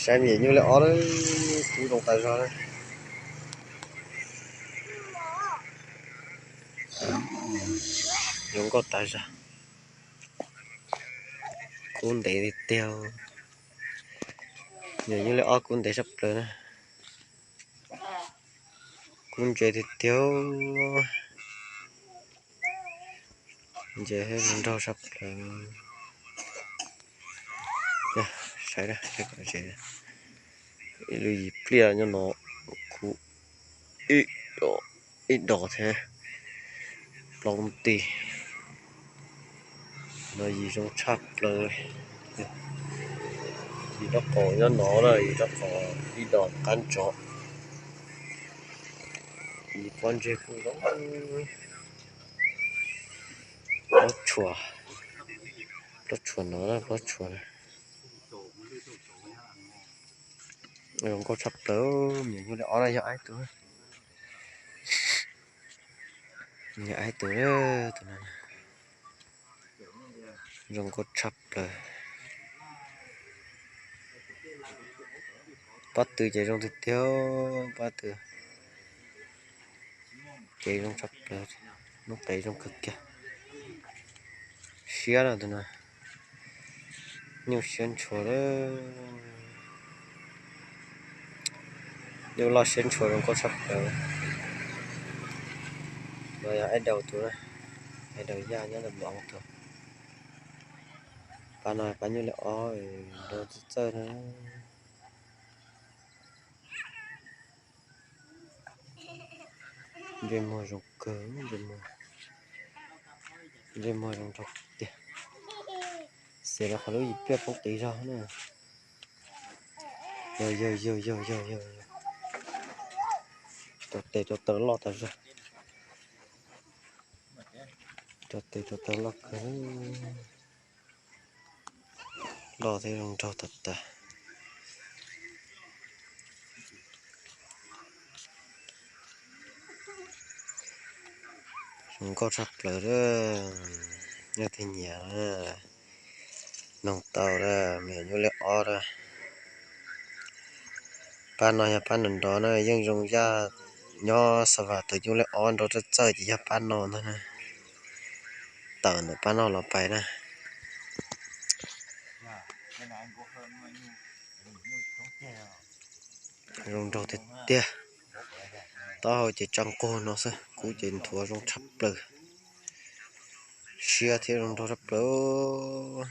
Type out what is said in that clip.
Saib me nyuam nyuj liab ob na, kub zoo tas zog na. Zoo nkauj tas zog. Kub ntev tiag tiag. Me nyuam nyuj liab ob kub ntev sab plaws na. Kub ntse tiag tiag. Ntse nraug sab plaws. Saib, saib kom ze. Ib lub yim pliaj nyob no, kub ib dos thiab plaub lub tig. No yim zoo tshaj plaws. Yim rab qos nyob no na, yim rab qos ib dos qab ntsos. Yim pob ntseg kuj zoo. Plaub tshua, plaub tshua no na, plaub tshua na. Zoo nkauj tshaj plaws, me nyuam nyuj liab ob na yog aib tus. Yog aib tus, tus no. Zoo nkauj tshaj plaws. Pob tw ces zoo tiag tiag, pob tw. Ces zoo tshaj plaws, noob qes zoo kawg kiag. Siab no tus no, nyuj siab ntshua lawm. Nyuj loj siab ntshua zoo nkauj tshaj plaws. No yog aib daus tus na, aib daus yaj nyob ntawm mov tus. Pab no pab nyuj liab ob, nrau txawj txawj na. Ntsej muag zoo kawg, ntsej muag zoo nraug tiag. Xiam rau qhov lub yim pliaj poob qis zog na. Yog yog yog yog yog yog. Rau tes rau taw loj tas zog. Rau tes rau taw loj kawg. Loj thiab zoo nraug tas tas. Zoo nkauj tshaj plaws lawm. Nyob tej nyiam na, noog tau lawm, me nyuam nyuj liab ob lawm. Pab no yog pab nrov nrov na, yeej zoo yaj nyob xa vas tus nyuj liab ob nrau txawj txawj ces yog pab no ntag na. Tawm ntawm pab no los pais na. Zoo nraug tiag tiag. Taub hau ces tsa nqug no xwb, kub ces nthuav zoo tshaj plaws. Siab thiab zoo nraug tshaj plaws.